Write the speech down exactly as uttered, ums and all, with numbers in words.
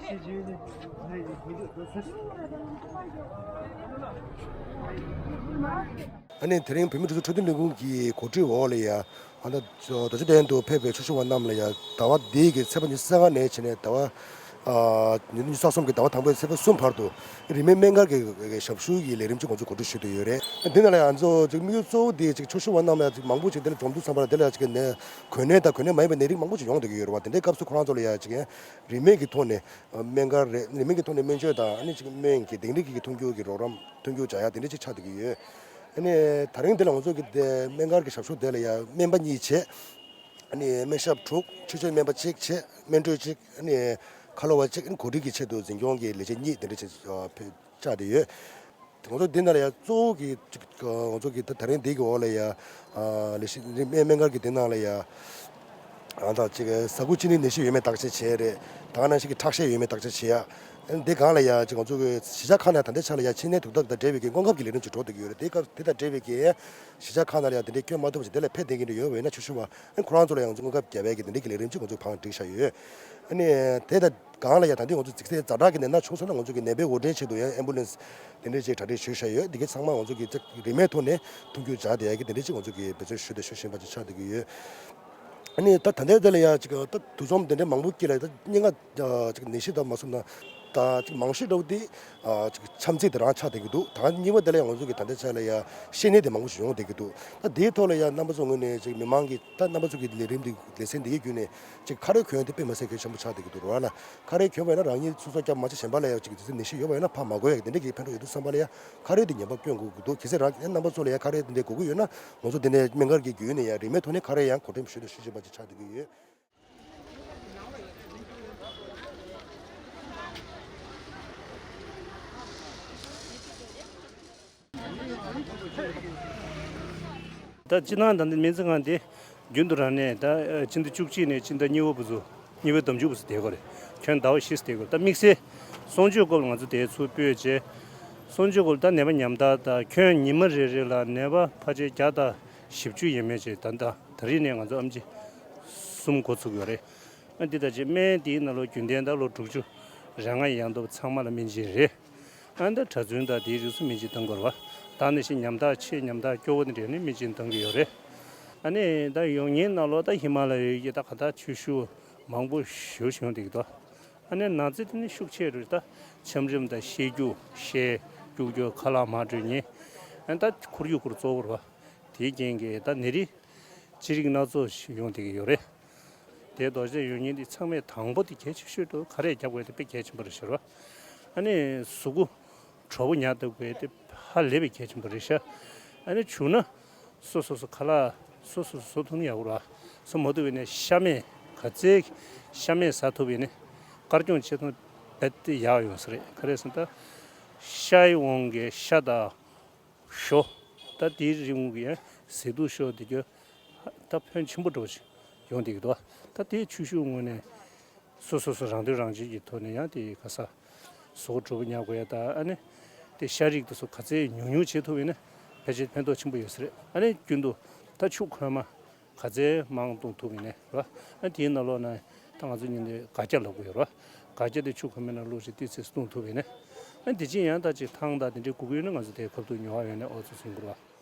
ཨ་ནི་དེ་རིང་བོད་མིའི་སྒྲིག་འཛུགས་འཕྲོད་བསྟེན་ལས་ཁུངས་ཀྱི་གོ་སྒྲིག་འོག་ལ་ཡ། ཨ་ནི་རྡོ་རྗེ་གདན་དུ་ཕེབས་པའི་ཆོས་ཞུ་བ་རྣམས་ལ་ཡ། ཟླ་བ་འདིའི་གི་ཚེས་པ་ཉི་ཤུ་རྩ་ལྔ་ནས་བྱས་ནས་ཟླ་བ་ཨ་ཉི་ཤུ་རྩ་གསུམ་གྱི་ཟླ་བ་དང་པོའི་ཚེས་པ་གསུམ་བར་དུ་རིན་མེད་སྨན་སྒར་གྱི་ཞབས་ཞུ་གི་ལས་རིམ་ཅིག་ང་ཚོས་གོ་སྒྲིག་ཞུས་བསྡད་ཡོད་རེད། འདི་ནང་ལ་ཡང་ང་ཚོ་ཅིག་དམིགས་ཡུལ་གཙོ་བོ་དེ་ཅིག་ཆོས་ཞུ་བ་རྣམས་ལ་ཅིག་མང་པོ་ཅིག་འདི་ལ་འཛོམས་དུས་ཙམ་པ་ལ་འདི་ལ་ཅིག་ནད་གོ་ནད་དང་གོ་ནད་མ་ཡིན་པའི་ནད་རིགས་མང་པོ་ཅིག་ཡོང་བསྡད་ཀྱི་ཡོད་རེད་བ། དེ་འདྲའི་སྐབས་སུ་ཁོ་རང་ཚོ་ལ་ཡང་ཅིག་རིན་མེད་ཀྱི་ཐོག་ནས་སྨན་སྒར་རེད། རིན་མེད་ཀྱི་ཐོག་ནས་སྨན་བཅོས་དང་ཨ་ནི་ཅིག་སྨན་གྱི་དེང་རབས་ཀྱི་མཐུན་འགྱུར་གྱི་རོགས་རམ་མཐུན་འགྱུར་བྱ་ཡག་དེ་འདྲ་ཅིག་ཆགས་བསྡད་ཀྱི་ཡོད། ཨ་ནི་ད་རིང་འདི་ལ་ང་ཚོ་གི་དེ་སྨན་སྒར་གྱི་ཞབས་ཞུ་དེ་ལ་ཡང་སྨན་པ་གཉིས་བྱས། ཨ་ནི་སྨན་ཞབས་དྲུག་ཆོས་བྱེད་སྨན་པ་གཅིག་བྱས། སྨན་སྤྲོད་གཅིག་ཨ་ནི་ཁ་ལོ་བ་གཅིག་ཨ་ནི་གོ་སྒྲིག་གི་ཆེད་དུ་འཛིན་སྐྱོང་གི་ལས་བྱེད་གཉིས་དེ་འདྲ་བྱས་ཕེབས་བཅར་བསྡད་ཡོད། ང་ཚོ་འདི་ནང་ལ་ཡང་གཙོ་བོ་གི་ཅིག་ང་ཚོ་གི་ད་ད་རིང་འདི་གི་འོག་ལ་ཡང་ལས་གཞི་སྨན་སྨན་སྒར་གྱི་འདི་ནང་ལ་ཡང་ཨ་ད་ཅིག་ཟ་ཁུ་གཅིན་སྙི་ནད་གཞི་ཡོད་མེད་བརྟག་དཔྱད་བྱས་རེད། ད་ག་ནང་བཞིན་གྱི་ཁྲག་ཤེད་ཡོད་མེད་བརྟག་དཔྱད་བྱེད་ཡ། འདི་སྒང་ལ་ཡང་ཅིག་ང་ཚོ་གི་གཞིས་ཆགས་ཁག་ནས་ད་ལྟའི་ཆ་ལ་ཡང་མཆིན་ནད་དུག་ཐབས་དང་འབྲེལ་བའི་གི་སྔོན་ཁབ་ཀྱི་ལས་རིམ་ཅིག་འགྲོ་བསྡད་ཀྱི་ཡོད་རེད། དེ་སྐབས་དེ་དང་འབྲེལ་བའི་གི་གཞིས་ཆགས་ཁག་ནང་ལ་ཡང་དེ་འདྲའི་སྐྱོན་མ་ཐུབ་པ་ཞིག་དེ་ལ་ཕེབས་བསྡད་ཀྱི་འདྲ་ཡོད་པ་ཡིན་ན་ཆོས་ཞུ་བ་ཨ་ཁོ་རང་ཚོ་ལ་ཡང་ང་ཚོ་སྔོན་ཁབ་བརྒྱབ་པའི་གི་དེ་འདྲའི་གི་ལས་རིམ་ཅིག་ང་ཚོ་བང་སྒྲིག་བཞག་ཡོད། ཨ་ནི་དེ་དང་སྒང་ལ་ཡང་ད་ལྟའི་ང་ཚོ་ཙིག་སེ་ཛ་དྲག་གི་ནད་རྣམས་བྱུང་སོང་ན་ང་ཚོ་གི་ནད་པའི་འགོ་འདྲེན་ཆེད་དུ་ཡང་ཨེམ་བུ་ལན་སི་དེ་འདྲའི་ཅིག་གྲ་སྒྲིག་ཞུས་བཞག་ཡོད། འདི་གའི་ཚང་མ་ང་ཚོ་གི་ཅིག་རིན་མེད་ཐོག་ནས་མཐུན་འགྱུར་བྱ་བསྡད་ཡ་གི་དེ་འདྲའི་ཅིག་ང་ཚོ་གི་འབད་བརྩོན་ཞུས་དང་ཞུ་བཞིན་པ་ཅིག་ཆགས་བསྡད་ཀྱི་ཡོད། ཨ་ནི་ད་ད་ལྟའི་དེ་ལ་ཡ་ཅིག་ད་འདུ་འཛོམས་དེ་འདྲའི་མང་པོ་སྐྱེས་ལ་ད་སྙན་ངག་ཅིག་ནད་གཞི་དང་མ་སོང་ན་ད་ཅིག་མང་ཤོས་འདྲ་བོ་དེ་ཨ་ཅིག་ཆམ་ཚད་དེ་རང་ཆགས་བསྡད་ཀྱི་འདུག་ད་གཉིས་པ་དེ་ལ་ཡང་ང་ཚོ་གི་ད་ལྟའི་ཆ་ལ་ཡ་བཤལ་ནད་དེ་མང་པོ་ཞིག་ཡོང་བསྡད་ཀྱི་འདུག་ད་དེའི་ཐོག་ལ་ཡ་རྣམ་པ་ཚོ་ངོས་ནས་ཅིག་མི་མང་གི་ད་རྣམ་པ་ཚོ་གི་ལས་རིམ་འདི་ལས་ཚན་འདི་གའི་བརྒྱུད་ནས་ཅིག་ཁ་རས་གྱོན་ཡ་དེ་དཔེ་མ་སྲིད་གལ་ཆེན་པོ་ཆགས་བསྡད་ཀྱི་འདུག་རེད་བ་ལ། ཁ་རས་གྱོན་པ་ཡིན་ན་རང་ཉིད་སོ་སོ་སྐྱབས་མ་བྱས་གཞན་པ་ལ་ཡང་ཅིག་དེ་ཚོ་ནད་གཞི་ཡོད་པ་ཡིན་ན་ཕར་མ་འགོས་ཡ་གི་དེ་འདྲ་གི་ཕན་ཐོགས་ཡོད་དུས་ཙམ་པ་ལ་ཡ་ཁ་རས་དེ་ངེས་པར་གྱོན་དགོས་ཀྱི་འདུག་གལ་སྲིད་རང་རྣམ་པ་ཚོ་ལ་ཡ་ཁ་རས་དེ་འདྲ་དགོས་ཀྱི་ཡོད་ན་ང་ཚོ་དེ་ནས་སྨན་སྒར་གྱི་བརྒྱུད་ནས་ཡ་རིན་མེད་ཐོག་ནས་ཁ་རས་ཡང་གོ་སྒྲིག་ཞུས་དང་ཞུ་བཞིན་པ་ཅིག་ཆགས་བསྡད་ཀྱི་ཡོད། ད་སྤྱིར་བཏང་ད་ལྟ་སྨན་རྩིས་ཁང་འདི་རྒྱུན་དུ་རང་ནས་ད་ཨ་སྤྱི་ཟླ་བཅུ་གཅིག་ནས་སྤྱི་ཟླ་གཉིས་པ་བར་དུ་གཉིས་པ་ཟླ་མཇུག་བར་དུ་བསྡད་དགོས་རེད། ཁྱོན་ཟླ་བ་བཞི་བསྡད་དགོས་རེད། ད་དམིགས་བསལ་གསང་སྤྱོད་སྐོར་ལ་ང་ཚོ་དེ་ཚུར་སྤོས་བྱས། གསང་སྤྱོད་སྐོར་ལ་ད་ནད་པ་ཉམ་ཐག་ད་ཁྱོན་ཉི་མ་རེ་རེ་ལ་ནད་པ་ཕལ་ཆེར་བརྒྱ་དང་བཞི་བཅུ་ཡས་མས་ཅིག་ད་ད་ད་རེས་ནས་ང་ཚོ་ཨེམ་ཆི་གསུམ་འགོ་ཚུགས་ཡོད་རེད། ཨ་འདི་ད་ཅིག་སྨན་འདིའི་ནང་ལོགས་རྒྱུན་ལྡན་ད་ལོ་དྲུག་ཅུ་རེ་ལྔ་ཡན་འདུག་ཚང་མ་ལ་སྨན་སྦྱིན་རེད། ཨ་ནི་ད་གྲྭ་བཙུན་དང་དེའི་རིགས་སུ་སྨན་སྦྱིན་གཏང་དགོས་རེད་བ། ད་ནང་བཞིན་ཉམ་ཐག་ཆེས་ཉམ་ཐག་སྐྱོ་བོ་དེ་འདྲ་ནི་སྨན་སྦྱིན་གཏང་གི་ཡོད་རེད། ཨ་ནི་ད་ཡོང་མཁན་ནང་ལོགས་ད་ཧི་མ་ལ་ཡའི་ད་ག་ད་ཆོས་ཞུ་མང་པོ་ཞེ་པོ་ཞིག་ཡོང་བསྡད་ཀྱི་འདུག་ཨ་ནི་ནང་རྩིས་དེ་ནི་ཤུགས་ཆེ་རེད། ད་ཆམ་རིམས་དང་བཤལ་རྒྱུག་བཤལ་རྒྱུག་རྒྱུག་ཁ་ལག་མར་སྤྲོད་མཁན། ཨ་ནི་ད་ཁོར་ཡུག་ཁོར་གཙོ་བོ་རེད་བ། དེའི་རྐྱེན་གྱིས་ད་ནད་རིགས་ཅི་རིགས་སྣ་ཚོགས་ཤིག་ཡོང་བསྡད་ཀྱི་ཡོད་རེད། དེ་རྡོ་རྗེ་ཡོད་མཁན་འདི་ཚང་མས་དང་པོ་དེ་གལ་ཆེ་ཤོས་དུ་ཁ་རས་རྒྱག་དགོས་དེ་དཔེ་གལ་ཆེན་པོ་རེད་ཤག་ར། ཨ་ནི་གཟུགས་པོ་དྲོ་པོ་ཉར་ཐུབ་དགོས་དེ་ཧ་ལས་པའི་གལ་ཆེན་པོ་རེད་ཤག་ཨ་ནི་བྱུང་ན་སོ་སོ་སོ་ཁ་ལག་སོ་སོ་སོ་བཟོ་ཐུབ་ན་ཡག་པོ་ར། བཟོ་མ་ཐུབ་པ་ཡིན་ན་ཤ་མེད་ག་ཚད་ཤ་མེད་ཟ་ཐུབ་པ་ཡིན་ན་དཀར་སྐྱོང་བྱེད་སྟངས་རྦད་དེ་ཡག་ཡོང་ས་རེད། ག་རེ་ཟེར་ན་ད་ཤའི་དབང་གིས་ཤ་དང་ཞོ། ད་དེའི་རིགས་ཀྱི་ཡང་ཟས་དུག་ཤོར་དེ་གྱོ། ད་ཕོན་ཆེན་པོ་འགྲོ་ཞིག་ཡོང་བསྡད་ཀྱི་འདུག་ད་དེའི་ཆུ་ཤུགས་ངོས་ནས་སོ་སོ་སོ་རང་དོན་རང་གཅེས་ཀྱི་ཐོག་ནས་ཡང་དེ་ག་ས་གཟུགས་པོ་དྲོ་པོ་ཉར་དགོས་ཡ། ད་ཨ་ནི་དེ་ཤ་རིགས་དེ་ཚོ་ག་ཚད་ཉུང་ཉུང་བྱེད་ཐུབ་ཡིན་ན་ཕལ་ཆེར་ཕན་ཐོགས་ཆེན་པོ་ཡོད་ས་རེད། ཨ་ནི་རྒྱུན་དུ་ད་ཆུ་ཁོལ་མ་ག་ཚད་མང་གཏོང་ཐུབ་ཡིན་ནའི་རེད་བ། ཨ་དེའི་ནང་ལོགས་ན་ད་ང་ཚོ་ཉིན་དེ་སྒ་སྐྱ་ལབ་དགོས་ཡོད་རེད་བ། སྒ་སྐྱ་དེ་ཆུ་ཁོལ་མའི་ནང་བླུགས་བྱས་ཏོག་ཙམ་བཏུང་ཐུབ་ཡིན་ནའི། ཨ་དེ་ཅི་ཡང་ད་ཅིག་ཐང་དང་དེ་འདྲའི་དགོས་ཀྱི་ཡོད་ན་ང་ཚོ་དེ་ཁ་ཐུག་ཉོ་བ་ཡོད་ནའི་ཨོ་ཚོ་གསུང་གི་རེད་བ།